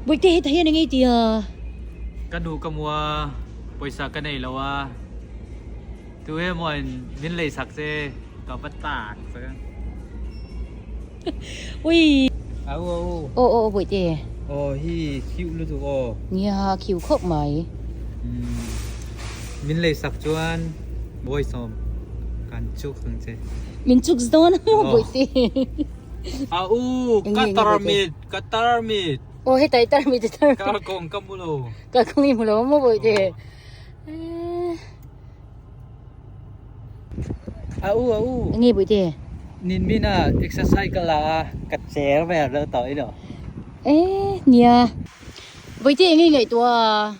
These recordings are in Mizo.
Bawihte heta hian eng ei tia? Ka nu ka mua pawisa ka nei lo a, tu emaw in min lei sak che ka va tak che. Ui. Au au. Aw aw bawihte. Aw hi khiuh lutuk aw. Nia khiuh khawp mai. Umm min lei sak chuan bawisawm kan chuk ang che. Min chuk dawn a maw bawihte. A u ka tarmit ka tarmit. Aw heta i tarmit i tarmit. Kar kawng ka hmu lo. Kar kawng i hmu lo maw bawihte. A u a u. Enge bawihte. Nin min a exercise ka la a ka cher ve lo tawh i lo. Eh nia. Bawihte enge i ngaihtuah a.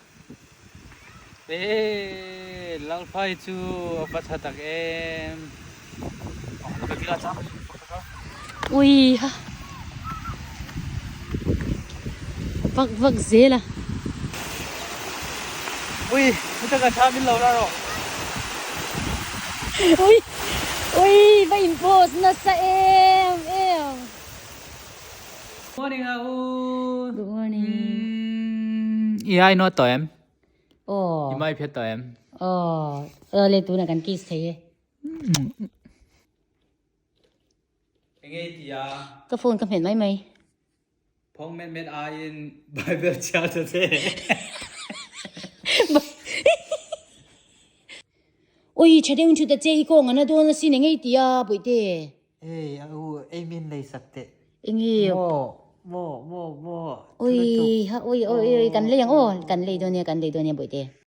Eh Lalphai chu a va tha tak em. Ui ha. Vak vak zel a. Ui, heta ka tha min lo la rawh. Ui, ui, va in post nasa em em. Morning a u. Good morning. I ai no tawh em? Aw. I mai phet tawh em? Aw, aw le tunah kan kiss thei e. Enge i ti a? Ka phone ka hmet mai mai. Phawng met met aiin Bible chhiar ta che. Ui, tha deuhin thu ta che i kawng an a dawn asin enge i ti a, Bawihte? Ei, a u, ei min lei sak teh. Enge? Maw, maw, maw, maw. Ui, ha, ui, ui, ui, kan lei ang aw, kan lei dawn nia, kan lei dawn nia Bawihte.